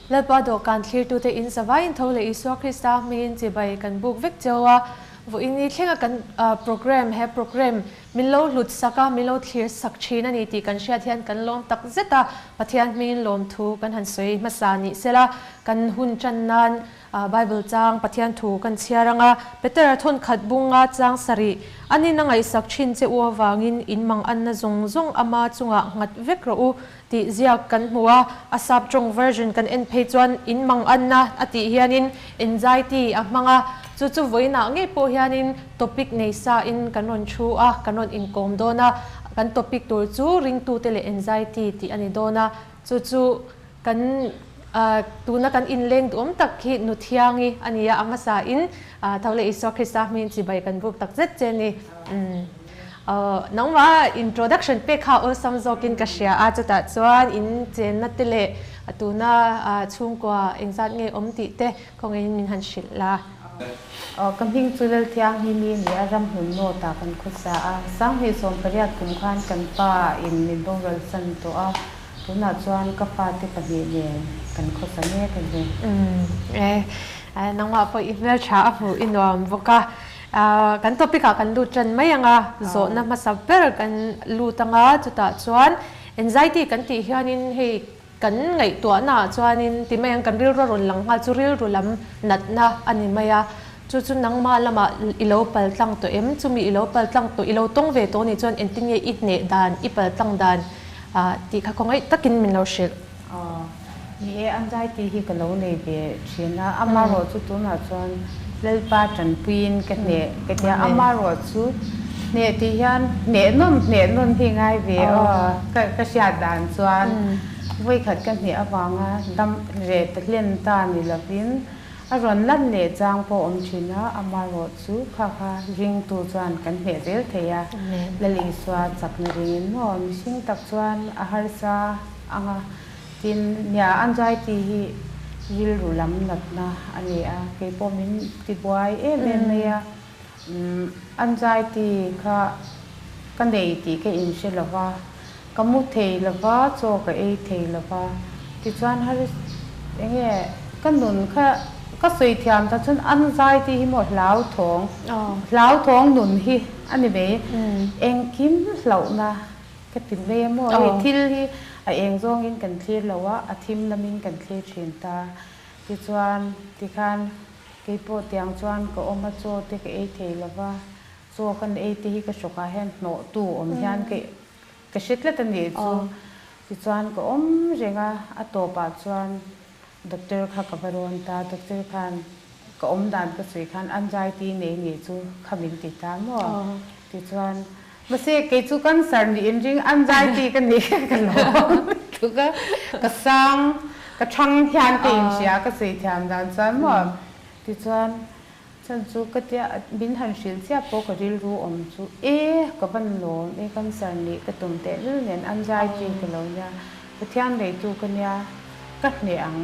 Lalpa dawhkan thlirtute in zavaiin tho leh Isua Krista hmingin chibai kan buk vek cheu a. Vawiin ni thlenga kan program, he program min lo hlut sak a, min lo thlir sak thin a ni tih kan hriat hian kan lawm tak zet a, Pathian hmingin lawmthu kan han sawi hmasa ni sela, kan hun tan nan Bible chang Pathian thu kan chhiar ang a, Petera thawnkhat bunga chang sarih, Anin a ngaihsak thin che u avangin in mang anna zawng zawng ama chungah nghat vek rawh u tih ziak kan hmu a, a sap tawng version kan en phei chuan in mang anna a tih hianin anxiety a hmang a, chu chu vawiinah ngei pawh hianin topic nei sa in kan rawn thu a, kan rawn inkawm dawn a, kan topic tur chu ringtute leh anxiety tih a ni dawn a, chu chu Kan tuna kan inleng duhawm tak hi Nuthiangi a ni a, a hmasa in tho leh Isua Krista hmingin chibai kan buk tak zet che ni. Nangmah introduction pek kha awlsam zawkin ka hria a, chutah chuan in chenna te leh tuna chhungkua engzat nge awm tih te khawngaihin min han hrilh la. Ka hming chu Lalthianghlim i ni a, ramhmun North-ah kan khawsa a. 2018 kum khan kan pa in min boral san tawh a. Tunah chuan ka fate pahnih nen kan khawsa mek a ni. Umm e, nangmah pawh i hmeltha a hmuh i nuam bawk a. Kan topic ah kan lut tan mai ang a, zawhna hmasa ber kan lut ang a, chutah chuan anxiety kan tih hianin hei kan ngaihtuahna ah chuanin ti mai ang kan rilru a rawn lang nghal chu rilru lam natna a ni mai a, chu chu nangmah lamah i lo pal tlang tawh em? Chumi i lo pal tlang tawh i lo tawng ve tawh nih chuan engtin nge i hneh dan, i pal tlang dan? Tih kha khawngaih takin min lo hrilh. Aw, ni e, anxiety hi ka lo nei ve thin a, amaherawhchu tunah chuan Lalpa tanpuiin ka hneh ka tia, amaherawhchu hneh tih hian hneh nawn hneh nawn hi ngai ve aw, ka ka hriat dan chuan vawikhat ka hneh avanga dam reh ta hlen ta ni lovin A rawn lan leh chang pawh awm thin a, amaherawhchu kha kha ringtu chuan kan hneh zel thei a, Lal Isua chakna ringin maw mihring tak chuan a harsa ang a, tin nia anxiety hi rilru lam natna a ni a, keipawh min tibuai em em mai a, anxiety kha ka nei tih ka inhre lo va, Ka mu thei lova, chaw ka ei thei lova, tichuan har enge ka nun kha ka sawi thiam ta chuan an zai tih hi maw hlauthawng, hlauthawng nun hi a ni mai, engkim hlauhna ka ti mai a maw, hei thil hi a eng zawngin kan thlir lo a, a thim lamin kan thlir thin ta, tichuan tikhan keipawh tiang chuan ka awm a, chaw te ka ei thei lova, chaw kan ei te hi ka hrawkah hian hnawhtu awm hian ka Ka hre tlat a nih chu. Tichuan ka awm reng a, a tawpah chuan doctor kha ka va rawn ta, doctor khan ka awm dan ka sawi khan anxiety nei nih chu kha min ti ta maw? Tichuan mahse kei chu cancer nih in ring anxiety ka nih kha ka lawm lutuk a, ka sang ka thang hian ka inhria ka sawi thiam dan chuan maw? Tichuan Chhan chu ka tia min han hrilh chiah pawh ka rilru awm chu e ka van lawm e cancer nih ka tum teh lul nen anxiety ka lo nia Pathian neitu ka nia ka hneh ang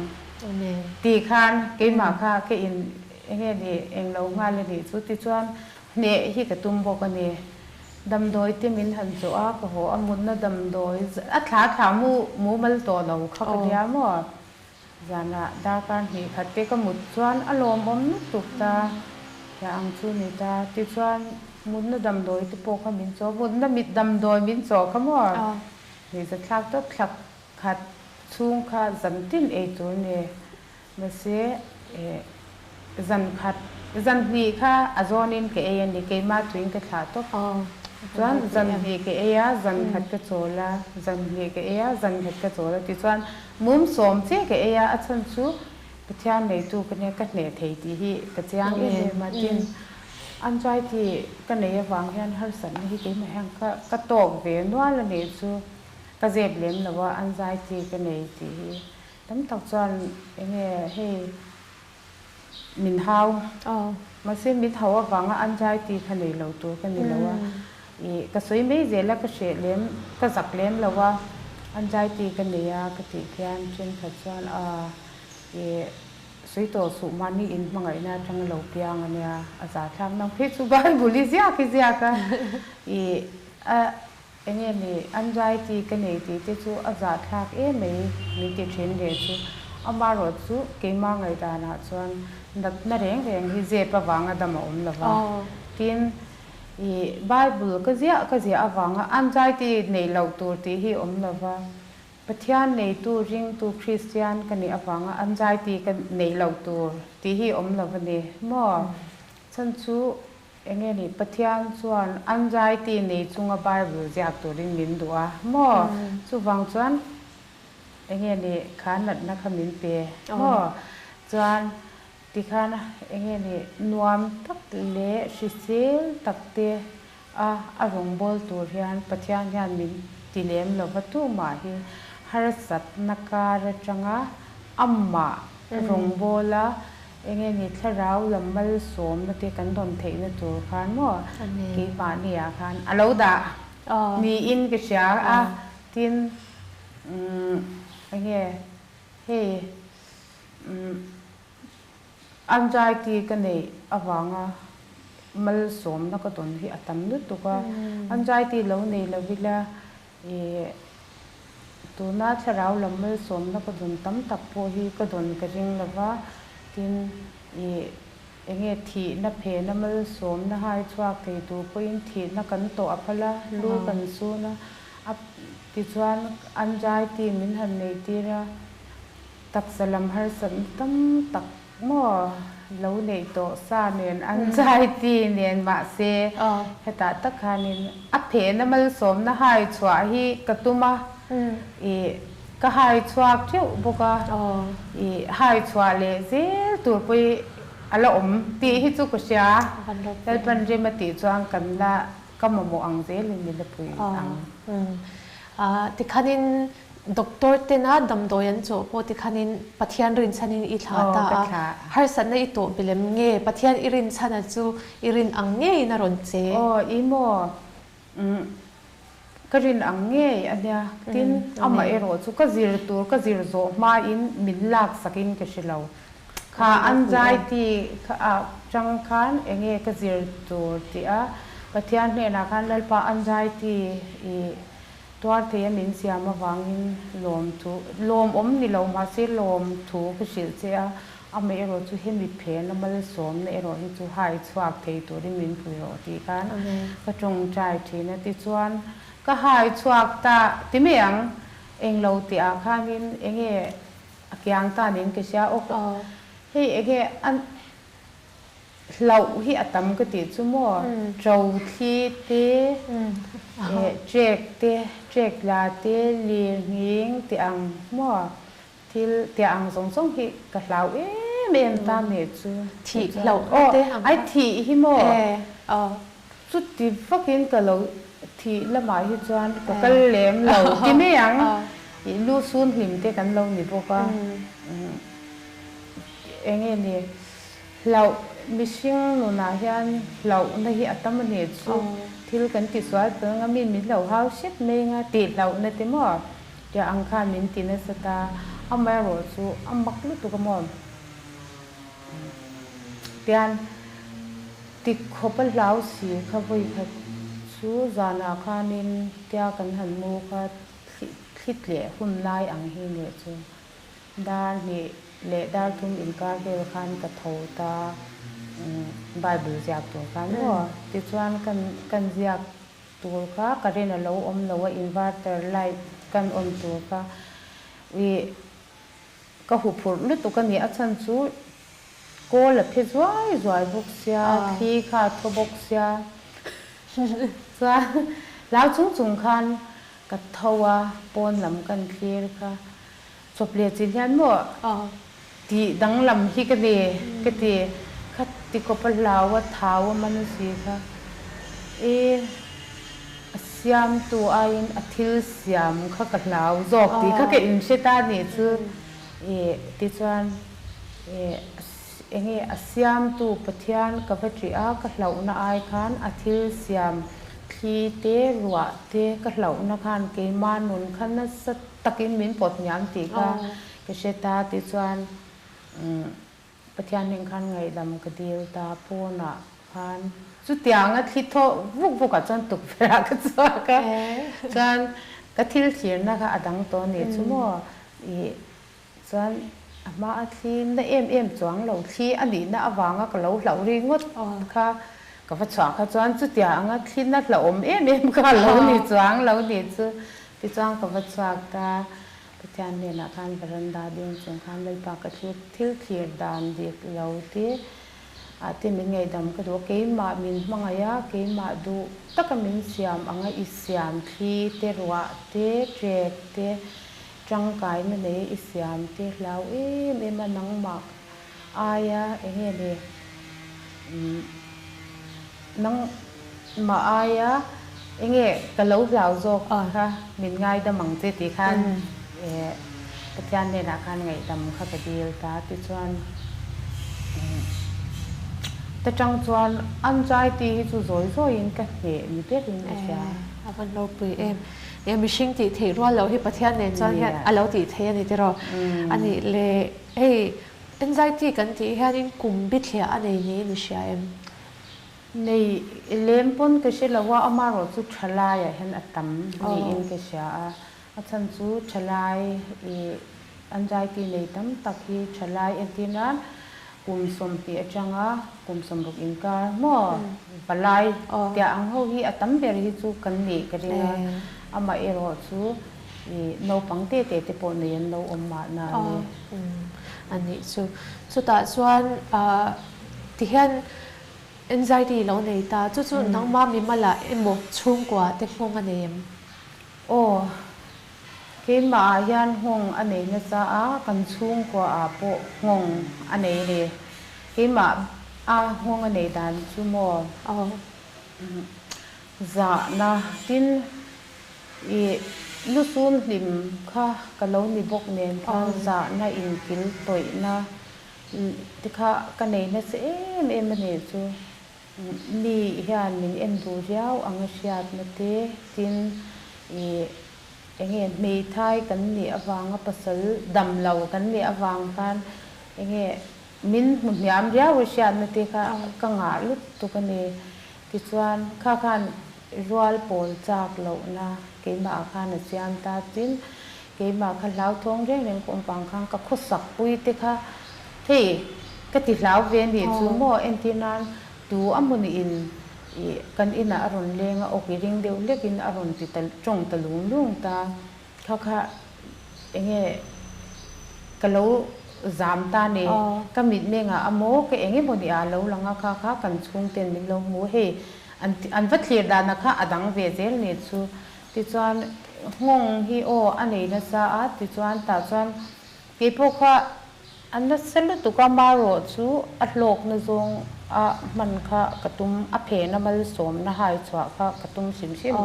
tih khan keimah kha ka in enge ni englo nghal a nih chu tichuan hneh hi ka tum bawk a ni damdawi te min han zawh a ka haw a mutna damdawi a thla thla mu mumal tawh lo kha ka nia maw. Zanah darkar hnih khat te ka mut chuan a lawmawm lutuk ta, ya ang chu ni ta. Tichuan mutna damdawi te pawh kha min chaw, mutna mit damdawi min chaw kha maw? Ni zathlak tawp thlak khat chhung kha zan tin ei tur ni. Mahse zan khat, zan hnih kha a zawnin ka ei a ni, keimah tuin ka thlah tawp. Chuan zan hnih ka ei a, zan khat ka chawl a, zan hnih ka ei a, zan khat ka chawl a. Tichuan Mum sawm che ka ei a, a chhan chu Pathian neitu ka nia, ka hneh thei tih hi ka chiang em em a, tin anxiety ka nei avang hian harsatna hi keimah hian ka ka tawk ve nual a nih chu ka zep lem lo a, anxiety ka nei tih hi tam tak chuan enge hei min hau, mahse min hau avanga anxiety kha nei lo tur ka ni lo a, ih ka sawi mai zel a ka hreh lem ka zak lem lo a, anxiety ka nei a ka tih khian thenkhat chuan a ih sawi tawh suh mahni in hmangaihna atanga lo piang a nia a za thlak nang phei chu Bible i ziak i ziak a ih a Enge ni, anxiety ka nei tih te chu a zahthlak em mai min ti thin leh chu. Amaherawhchu keimah ngaihdanah chuan natna reng reng hi zep avanga dam a awm lo va. Tin, ih Bible ka ziah ka ziah avanga anxiety neih loh tur tih hi awm lo va. Pathian neitu ringtu Kristian ka nih avanga anxiety ka neih loh tur tih hi awm lo va ni maw? Chhan chu Enge ni Pathian chuan anxiety nei chunga Bible ziak turin min duh a maw? Chuvang chuan enge ni kha natna kha min pe maw? Chuan tikhan enge ni nuam tak leh hrisel tak te a a rawngbâwl tur hian Pathian hian min ti lem lova tumah hi harsatna kar atanga amah rawngbâwla Enge ni thlarau lam malsawmna te kan rawn theihna tur khan maw keimahni ah khan a lo dah niin ka hria a, tin enge hei anxiety ka neih avanga malsawmna ka dawn hi a tam lutuk a, anxiety lo nei lo ila Ih, tuna thlarau lam malsawmna ka dawn tam tak pawh hi ka dawn ka ring lo va, tin, ih, enge thihna phena malsawmna hai chhuak thei tur pawhin thihna kan tawh a phal a, lu kan sun a, a tichuan anxiety min han neih tir a, taksa lam harsatna tam tak Maw lo neih tawh sa nen anxiety nen mahse hetah tak khanin a phehna malsawmna hai chhuah hi ka tum a, ih ka hai chhuak teuh bawk a, ih hai chhuah leh zel tur pawh a la awm tih hi chu ka hria, Lalpan rem a tih chuan kan la ka mamawh ang zelin min la pui ang. Tikhanin Doctor tena damdawi an chawh pawh tikhanin Pathian rinchhanin i thlah ta a, harsatna i tawh belem nge Pathian i rinchhana chu i rin ang ngeiin a rawn che? Aw i maw umm ka rin ang ngei a nia, tin amah erawh chu ka zir tur ka zir zawh hmain min laksakin ka hre lo. Kha anxiety kha ah chang khan enge ka zir tur tih a Pathian hnenah khan Lalpa anxiety i Tuar thei a min siam avangin lawmthu, lawmawm ni lo mahse lawmthu ka hrilh che a, amah erawh chu hemi phena malsawmna erawh hi chu hai chhuak thei turin min pui rawh tih khan ka tawngtai thin a. Tichuan ka hai chhuak ta ti mai ang, englo tih ah khanin enge a kiang ta niin ka hria aw, hei enge a Hlauh hi a tam ka tih chu maw? Ṭo thli te, ṭek te, ṭek la te, lir nghing tih ang maw? Thil tih ang zawng zawng hi ka hlau em em ta nih chu. Thih hlauh te ang kha. Ai thih hi maw? Chuti vakin ka lo thih lamah hi chuan ka kal lem lo ti mai ang. Ih lu sun hlim te kan lo ni bawk a. Eng nge ni? Hlauh, mihring nunah hian hlauhna hi a tam a nih chu. Thil kan ti sual fel nga mi min lo hau hrep mai nga tih hlauhna te maw? Tia ang khan min ti nasa ta. Amaherawh chu a mak lutuk a maw? Tian ti khawp a hlau si kha vawi khat chu zanah khanin tia kan han mu kha thli tleh hun lai ang hi nih chu. Dar hnih leh dar thum inkar vel khan ka tho ta Bible ziak tur khan maw? Tichuan kan kan ziak tur kha current a lo awm lo a, inverter light kan on tur kha ih ka huphurh lutuk a ni. A chhan chu kawl a phe zuai zuai bawk sia, thli kha a thaw bawk sia. Chuan hlau chung chung khan ka tho a, pawn lam kan thlir kha. Chawp leh chin hian maw tih danglam hi ka ni ka ti. Kha ti kawp a hlau a, thau a man a si kha. I a siamtu aiin a thil siam kha ka hlau zawk tih kha ka inhre ta nih chu. I tichuan i enge a siamtu Pathian ka va ṭih a, ka hlauhna ai khan a thil siam thli te, ruah te ka hlauhna khan keimah nun kha nasa takin min pawt hniam tih kha ka hre ta tichuan Pathian nen khan ngaihdam ka dil ta pawnah khan chutianga thli thaw vuk vukah chuan tukverh ah ka chhuak a chuan ka thil thlirna kha a dang tawh a nih chu maw ih chuan. A hma a thli na em em chuang lo, thli a nihna avanga ka lo hlauh ri ngawt kha ka va chhuah kha chuan chutia anga thli na hlauhawm em em kha a lo ni chuang lo ni chu. Tichuan ka va chhuak ta, Pathian hnenah khan veranda ding chung khan Lalpa ka thlir thil thlir dan dik lo te ah te min ngaihdam ka duh a, keimah min hmangaih a, keimah duh taka min siam anga i siam thli te ruah te trek te Tangkaina nei i siam te hlau em em a, nangmah aia eng nge ni nangmah aia eng nge ka lo hlau zawk kha min ngaidam ang che tih khan Pathian hnenah khan ngaihdam kha ka dil ta. Tichuan ta tang chuan anxiety hi chu zawi zawiin ka hneh ni berin ka hria. A van ropui em. Nia mihring tih theih rual loh hi Pathian nen chuan hian a lo tih theih a ni tiraw? A nih le hei anxiety kan tih hianin kum bithliah a nei niin i hria em? Nei lem pawn ka hre lo a, amaherawh chu thalaiah hian a tam niin ka hria a, a chhan chu thalai ih anxiety nei tam tak hi thalai entir nan Kum 20 atanga kum 60 inkar maw palai tia ang ho hi a tam ber hi chu kan nih ka ring a, amah erawh chu i naupang te te te pawh nei an lo awm mahna a ni. A nih chu. Chutah chuan tihian anxiety lo nei ta, chu chu nangmah mimalah emaw chhungkua te nghawng a nei em? Aw. Keimah ah hian nghawng a nei nasa a, kan chhungkua ah pawh nghawng a nei a ni. Keimah a nghawng a nei dan chu maw zahna tin i lusun hlim kha ka lo ni bawk nen khan zahna inkil tawihna te kha ka nei nasa em em a nih chu. Mi hian min en duh riau ang a hriatna te, tin ih enge hmeithai kan nih avanga pasal dam lo kan nih avang khan enge min hmu hniam riau a hriatna te kha ka ngah lutuk a ni. Tichuan kha khan rual pawl chak lohna keimah ah khan a siam ta, tin keimah kha hlauthawng reng reng ka awm vang khan ka khawsak pui te kha Hei, ka ti hlau ve a nih chu maw? Entir nan tu a hmun in ih kan inah a rawn leng a, awki ring deuh hlekin a rawn ti ta tawng ta lung lung ta. Kha kha eng nge ka lo zam ta ni, ka mitmengah a maw ka eng emaw ni ah a lo lang a, kha kha kan chhungten min lo hmu hei an an va thlir danah kha a dang ve zel nih chu. Tichuan nghawng hi aw a nei nasa a, tichuan tah chuan Keipawh kha a nasa lutuk a, marawh chu a hlawkna zawng a hman kha ka tum, a phena malsawmna hai chhuah kha ka tum hrim hrim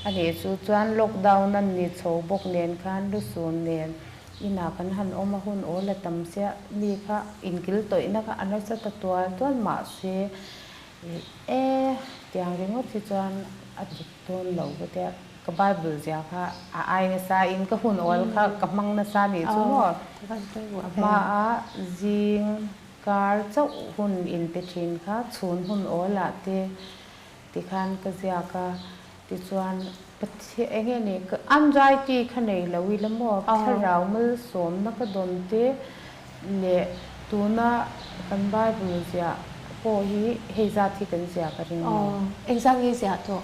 a nih chu. Chuan lockdown a ni chho bawk nen khan lusun nen inah kan han awm a, hun awl a tam sia, mi kha inkil tawihna kha a nasa ta tual tual mahse e tiang ringawt hi chuan a dik Dawn lo ka tia, ka Bible zia kha a ai nasa in ka hun awl kha ka hmang nasa nih chu maw? A hma a zing kar chauh hun in pe thin kha chhun hun awl ah te tikhan ka ziak a, tichuan Pathian eng nge ni ka anxiety kha nei lo ila maw thlarau malsawmna ka dawn te leh tuna kan Bible ziah pawh hi hei zat hi kan ziah ka ring lo. Engzat nge ziah tawh?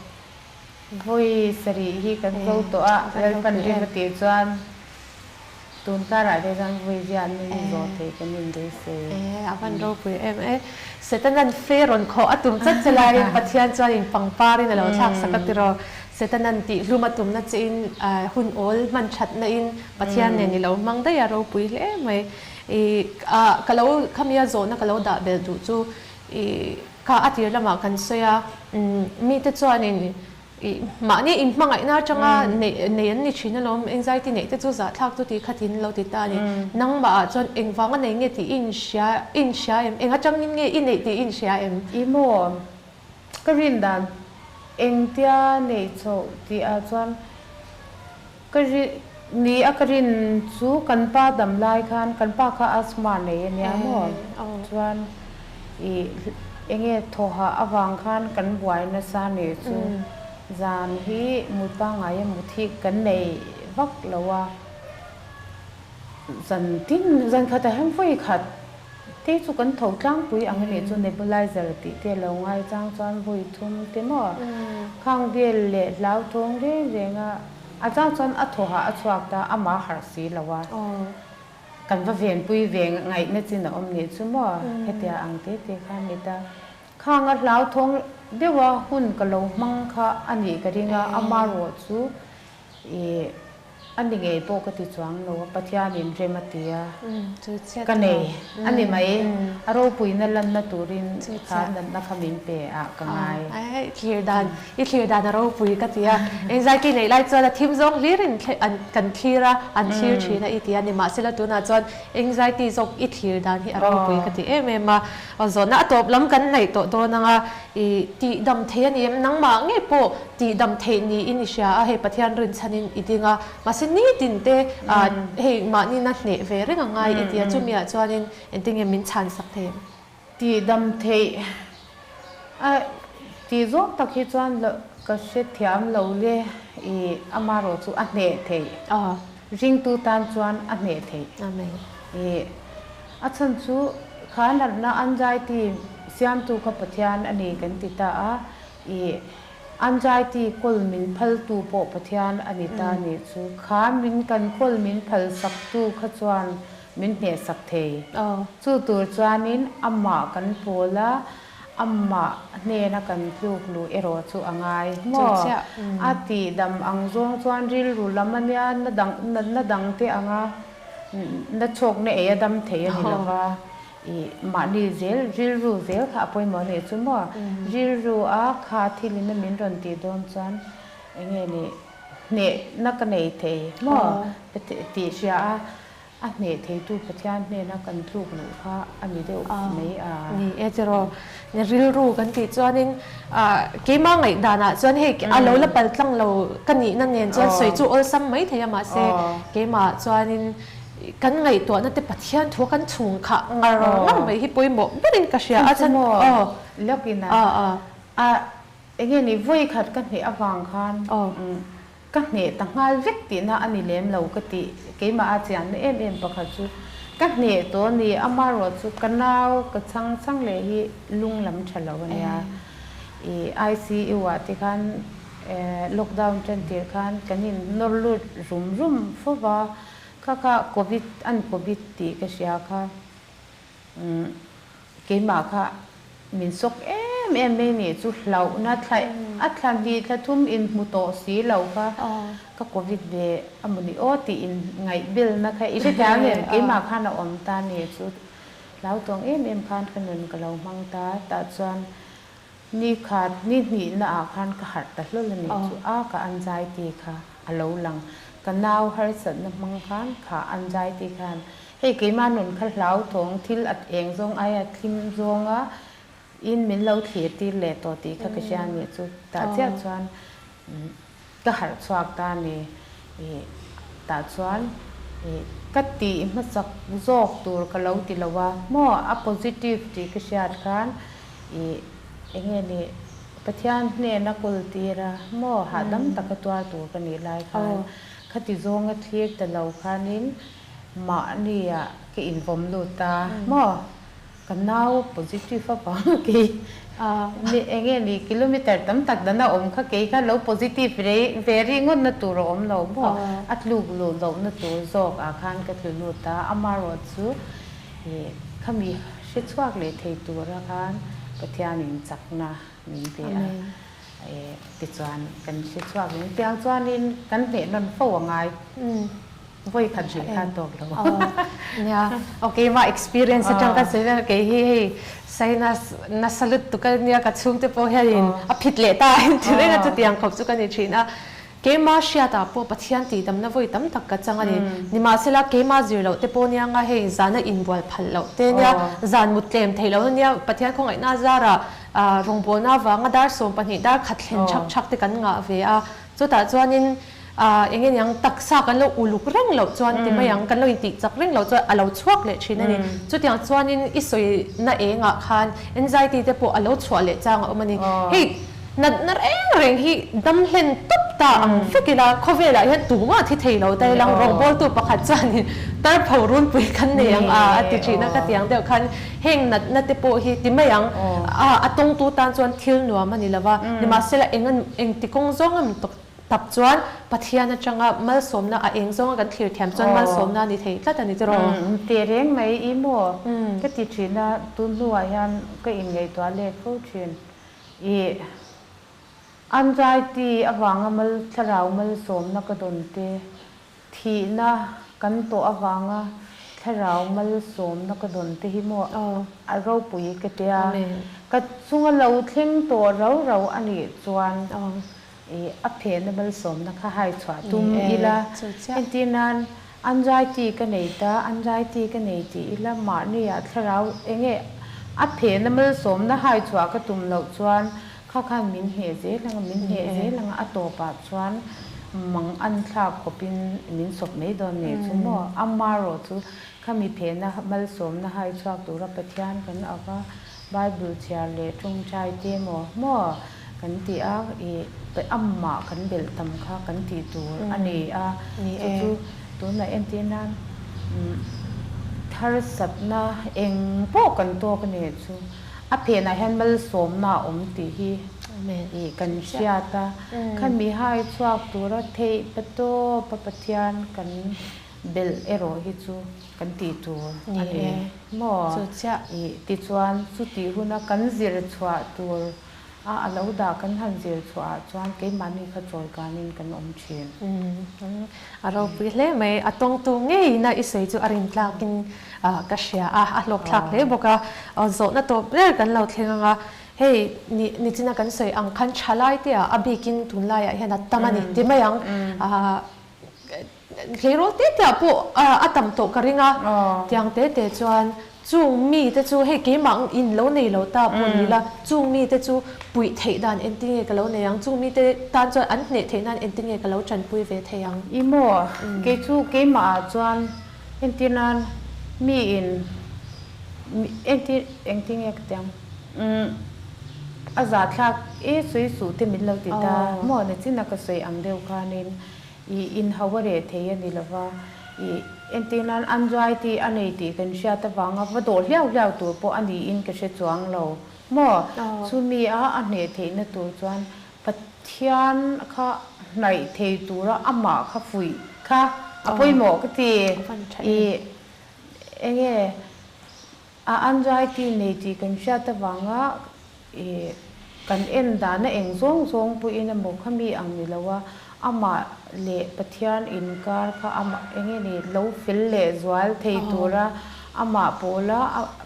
Vawi sarih hi kan zo tawh a, Lalpan rim a tih chuan tun karah te chuan vawi ziah ning zawh theih kan inbeisei. E, a van ropui em e. Setana'n fe rawn khawh a tum chat che laiin Pathian chuanin pangparin a lo thlak sak a tiraw. Setana'n tihhlum a tumna chiin hun awl hman thatna in Pathian nen i lo hmang daih a ropui hle mai. I ka lo khamia zawhna ka lo dah belh duh chu i kha a tir lamah kan sawi a, mite chuanin i mahni inhmangaihna atanga neih nei an ni thin alawm, anxiety neih te chu zahthlak chu tih khat in lo ti ta a ni. Nangmah ah chuan engvanga nei nge tih i inhria i inhria em? Eng atangin nge i neih tih i inhria em? I maw? Ka rin dan engtia neih chhoh tih ah chuan ka ri ni a ka rin chu kan pa dam lai khan kan pa kha asthma nei a nia maw chuan ih enge thawhah avang khan kan buai nasa nih chu zan hi mut pangngai a mut hi kan nei vak lo a. Zan tin, zan khatah hian vawi khat te chu kan tho tlangpui ang a nih chu nebulizer tih te lo ngai chang chuan vawi thum te maw khang vel leh hlauthawng reng reng a, a chang chuan a thawhah a chhuak ta amah harh si lo a, kan va venpui ve ngaihna chin a awm nih chu maw hetia ang te te khan ni ta. Khang a hlauthawng deuh a hun ka lo hmang kha a nih ka ring a, amarawh chu Ih, a ni ngei pawh ka ti chuang lo a, Pathianin rem a ti a, ka nei a ni mai, a ropuina lanna turin kha natna kha min pe ah ka ngai. I thlir dan, i thlir dan a ropui ka ti a, anxiety neih lai chuan a thim zawng hlirin kan thlir a, an thlir thin a i ti a, nimahsela tunah chuan anxiety zawk i thlir dan hi a ropui ka ti em em a, zawhna a tawp lam kan hnaih tawh dawn ang a, I tihdam thei a ni em? Nangmah ngei pawh tihdam theih niin i hria a, hei Pathian rinchhanin i ding a, mahse nitin te hei mahni na hneh ve reng a ngai i ti a, chumiah chuanin engtin nge min chhansak thei em? Tihdam theih a tih zawng tak hi chuan ka hrethiam lo le, i amarawh chu a hneh theih, ringtu tan chuan a hneh theih. I A chhan chu kha natna anxiety siamtu kha Pathian a ni kan ti ta a, i anxiety kawl min phaltu pawh Pathian a ni ta nih chu. Kha min kan kawl min phalsaktu kha chuan min hnehsak thei. Chu tur chuanin amah kan pawl a, amah hnena kan tluk luh erawh chu a ngai maw? A tihdam ang zawng chuan rilru lam a nia, natna dangte anga Na chhawkna ei a dam thei a ni lo va, i mahni zel rilru zel kha a pawimawh a nih chu maw? Rilru a kha thil in a min rawn tih dawn chuan eng nge ni hnehna ka nei thei maw tih hria a, a hneh theitu Pathian hnena kan tluk luh kha a ni deuh mai a. Ni e tiraw, rilru kan tih chuanin Keimah ngaihdanah chuan hei a lo la pal tlang lo ka nihna nen chuan sawi chu awlsam mai thei a mahse keimah chuanin kan ngaihtuahna te Pathian thu a kan chhung khah ngar ngar mai hi pawimawh berin ka hria a chhan aw Lawkin a a enge ni vawi khat ka hneh avang khan Ka hneh ta nghal vek tihna a ni lem lo ka ti. Keimah a chianna em em pakhat chu ka hneh tawh a ni. Amarawh chu ka nau ka chhang chhang leh hi lung lam tha lo a nia. I ICU ah te khan lockdown tan tir khan kan in nawr lut rum rum fo va. Kha kha covid an covid tih ka hria kha. Keimah kha min sawk em em mai nih chu hlauhna thla a thla hnih thla thum in hmu tawh si lo kha ka covid ve a maw ni aw tih in ngaihbelna kha i hrethiam em keimah khan a awm ta nih chu hlauhtawng em em khan ka nun ka lo hmang ta tah chuan Ni khat, ni hnihna ah khan ka harh ta hlawl a nih chu a, ka anxiety kha a lo lang. Ka nau harsatna hmang khan kha anxiety khan hei keimah nun kha hlauthawng thil at eng zawng aia thlim zawnga in min lo thlir tir leh tawh tih kha ka hria a nih chu. Tah chiah chuan ka harh chhuak ta a ni. Ih, tah chuan ih ka tih hmasak zawk tur ka lo ti lo a, maw a positive tih ka hriat khan ih eng nge ni Pathian hnena kawl tir a, maw hahdam taka tuar tur ka nih lai khan khati zawnga thlir ta lo khanin mahnia ka invawm lut a, maw. Ka nau positive avang a kei eng nge ni kilometer tam tak dana awm kha kei kha lo positive rei ve ri ngawt na tur a awm lo maw a tluk luh loh na tur zawk ah khan ka tlu lut a amarawh chu ih khami hre chhuak leh thei tura khan Pathianin chakna min pe a ih tichuan kan hre chhuak reng tiang chuanin kan hneh nawn fo a ngai. Vawi khat rih kha tawk lo. Nia, ok keimah experience atang ka sawi vel kei hi hei sinus nasa lutuk a nia ka chhungte pawh hianin a phit leh ta a inti reng a chutiang khawp chu ka ni thin a. Keimah hriatah pawh Pathian tihdamna vawi tam tak ka chang a ni. Nimahsela keimah zir loh te pawh nia nga hei zana inbual phal loh te nia zan mut tlem theih loh nia Pathian khawngaihna zarah rawngbawlna avanga dar 12 dar khat thlen thak thak te kan ngah ve a. Chutah chuanin eng nge niang taksa kan lo uluk reng loh chuan ti mai ang, kan lo intih chak reng loh chuan a lo chhuak leh thin a ni. Chutiang chuanin i sawi na engah khan anxiety te pawh a lo chhuah leh chang a awm a ni. Hei. Natna reng reng hi dam hlen tawp ta ang vek ila, khawvelah hian tumah thi thei lo ta ila, rawngbawltu pakhat chuanin tarpho runpui kan nei ang a, a ti thin a, ka ti ang deuh khan heng natna te pawh hi ti mai ang, a tawngtu tan chuan thil nuam a ni lo va, nimahsela eng engti kawng zawng em tak chuan Pathian atanga malsawmna a eng zawnga kan thlir thiam chuan malsawmna a ni thei tlat a ni tiraw? Teh reng mai i maw? Ka ti thin a, tun hnuah hian ka inngaihtuah let fo thin. I anxiety avanga mal thlarau malsawmna ka dawn te, thihna kan tawh avanga thlarau malsawmna ka dawn te hi maw a ropui ka tia. Ka chunga lo thleng tawh rau rau a nih chuan i a phehna malsawmna kha hai chhuah tum ila. Entir nan Anxiety ka nei ta, anxiety ka nei tih ila mahniah thlarau enge a phehna malsawmna hai chhuah ka tum loh chuan kha khan min hneh zel anga, min hneh zel anga a tawpah chuan mang an thlak khawpin min sawp mai dawn nih chu maw? Amarawh chu khami phehna malsawmna hai chhuak tura Pathian kan ava Bible chhiar leh tawngtai te maw maw kan ti a, ih amah kan belh tam kha kan tih tur a ni a, chu chu tunah entir nan tharsatna eng pawh kan tawk a nih chu a phenah hian malsawmna a awm tih hi ih kan hriat a, khami hai chhuak tura theih patawpa Pathian kan belh erawh hi chu kan tih tur a ni maw? Ih tichuan chutih huna kan zir chhuah tur a a lo dah kan han zir chhuah ah chuan keimahni kha chawi kanin kan awm thin. A ropui hle mai, a tawngtu ngeiin a i sawi chu a rintlakin ka hria a, a hlawkthlak hle bawk a, zawhna tawp ber kan lo thleng ang a, hei nichina kan sawi ang khan thalai te ah a bikin tunlaiah hian a tam a ni ti mai ang. Tleirawl te te ah pawh a tam tawh ka ring a, tiang te te chuan chung mi te chu hei keimah in lo nei lo ta pawh ni la, chung mi te chu puih theih dan engtin nge ka lo nei ang, chung mi te tan chuan an hneh theih nan engtin nge ka lo tanpui ve thei ang. I maw? Kei chu keimah ah chuan entir nan mi in entir engtin nge ka ti ang umm a zahthlak e sawi suh te min lo ti ta maw nachina ka sawi ang deuh khanin I inhau a reh thei a ni lova, i entir nan anxiety a nei tih kan hriat avanga va dawh hliau hliau tur pawh a niin ka hre chuang lo maw? Chumi a a hneh theihna tur chuan Pathian kha hnaih thei tura amah kha fuih kha a pawimawh ka ti. I enge a anxiety nei tih kan hriat avanga I kan en dana eng zawng zawng pawhin emaw kha mi ang ni lo a, amah leh Pathian inkar kha amah eng nge ni lo fel leh zual thei tura amah pawla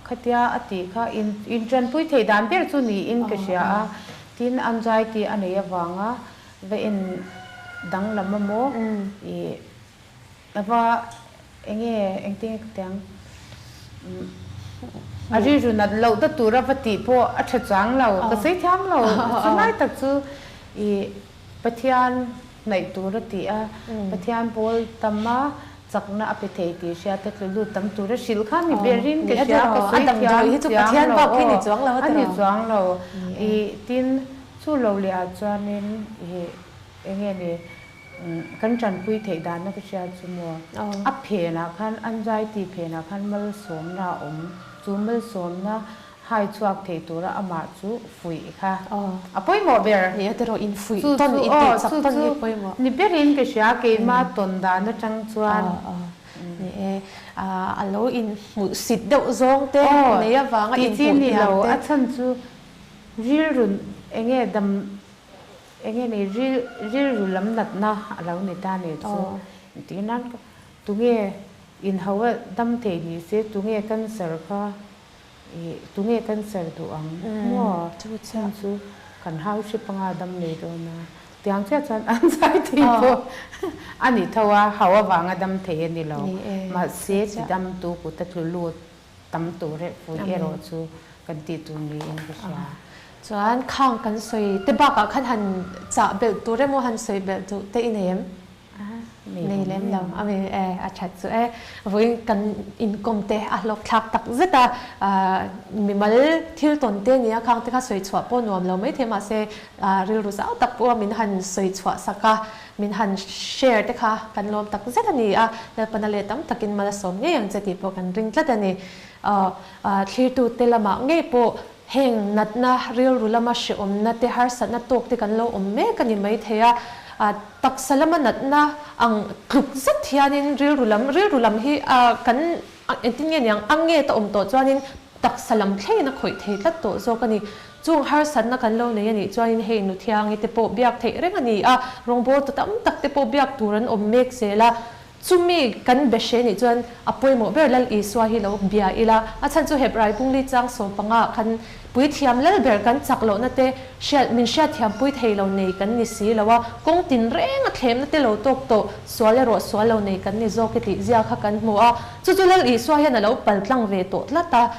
khatia a tih kha in intanpui thei dan ber chu niin ka hria a, tin anxiety a neih avanga va en danglam emaw i Ava enge engtin nge ka ti ang a rilru nat loh ta tur a va tih pawh a tha chuang lo ka sawi thiam lo chu lai tak chu i Pathian hnaih tur a ti a Pathian pawl tam a chakna a pe thei tih hria te tlu lut tam tur a hrilh kha ni berin ka hria ka sawi thiam chiang lo aw a ni chuang lo i tin chu lo leh ah chuanin i enge ni Kan tanpui theih danna ka hria chu maw? A phenah khan anxiety phenah khan malsawmna a awm. Chu malsawmna hai chhuak thei tura amah chu fuih kha a pawimawh ber. Ni a tiraw infuih tawn i tih chak tawn hi pawimawh. Ni berin ka hria keima tawn dan atang chuan. Ni e, a lo inhmuhsit deuh zawng te nei avanga inhmuh thiam te. Tih chi ni lo, a chhan chu rilru enge dam Enge ni rilru lam natna a lo ni ta ni chu tih nan tunge inhau a dam thei ni se tunge cancer kha ih tunge cancer duh ang maw chhan chu kan hau hrep anga dam nei dawn a tiang chiah chuan an zai thei pawh a ni tho a hau avanga dam thei a ni lo mahse ti dam tu kut a tlu lut Tam tur eh pui erawh chu kan tih tur niin ka hria. Chuan khang kan sawi te bakah khan han chah belh tur emaw han sawi belh duh te i nei em? Nei Nei lem lo lo mai a mi e a that chu e. Vawiin kan inkawm te a hlawk thlak tak zet a, mimal thil tawn te nia khang te kha sawi chhuah pawh nuam lo maithei mahse rilru zau tak pawh a min han sawi chhuah sak a, min han share te kha kan lawm tak zet a ni a, Lalpana leh tam takin mal a sawm ngei ang che tih pawh kan ring tlat a ni. Thlirtute lamah ngei pawh Heng natna, rilru lama hrehawmna te, harsatna tawk te kan lo awm mek a ni maithei a. Taksa lama natna ang tluk zet hianin rilru lam, rilru lam hi kan engtin nge niang, a nge ta awm tawh chuanin taksa lam thlengin a khawih thei tlat tawh zawk a ni. Chung harsatna kan lo nei a nih chuanin hei Nuthiangi te pawh biak theih reng a ni a, rawngbawl ta tam tak te pawh biak tur an awm mek zel a. Chumi kan be hre nih chuan a pawimawh ber Lal Isua hi lo bia ila, a chhan chu Hebrai Pungli chang sawmpanga ah khan puithiam lal ber kan chak lohna te hriat min hriatthiam pui thei lo nei kan ni si lo a, kawng tin reng a thlemna te lo tawk tawh sual erawh sual lo nei kan ni zawk i tih zia kha kan hmu a, chu chu Lal Isua hian a lo paltlang ve tawh tlat a.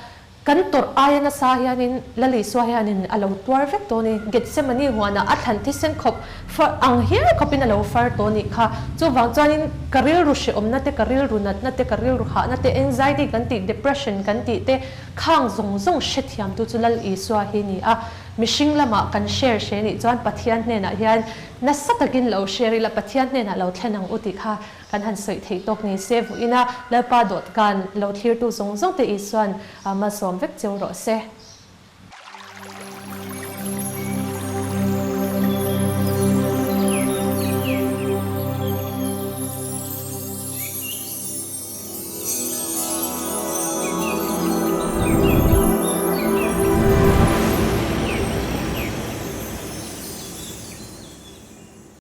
Kan tawrh aia nasa hianin Lal Isua hianin a lo tuar vek tawh a ni. Gethsemane huanah a thlan thisen khawp far ang hial khawpin a lo far tawh a nih kha. Chuvang chuanin ka rilru hrehawmna te, ka rilru natna te, ka rilru hahna te, anxiety kan tih, depression kan tih te khang zawng zawng hrethiamtu chu Lal Isua hi ni a. Mihring lamah kan share hre nih chuan Pathian hnenah hian nasa takin lo share ila, Pathian hnenah lo thlen ang u tih kha Kan han sawi theih tawk ni se, vuina Lalpa dawhkan lo thlirtu zawng zawng te Isuan malsawm vek cheu rawh se.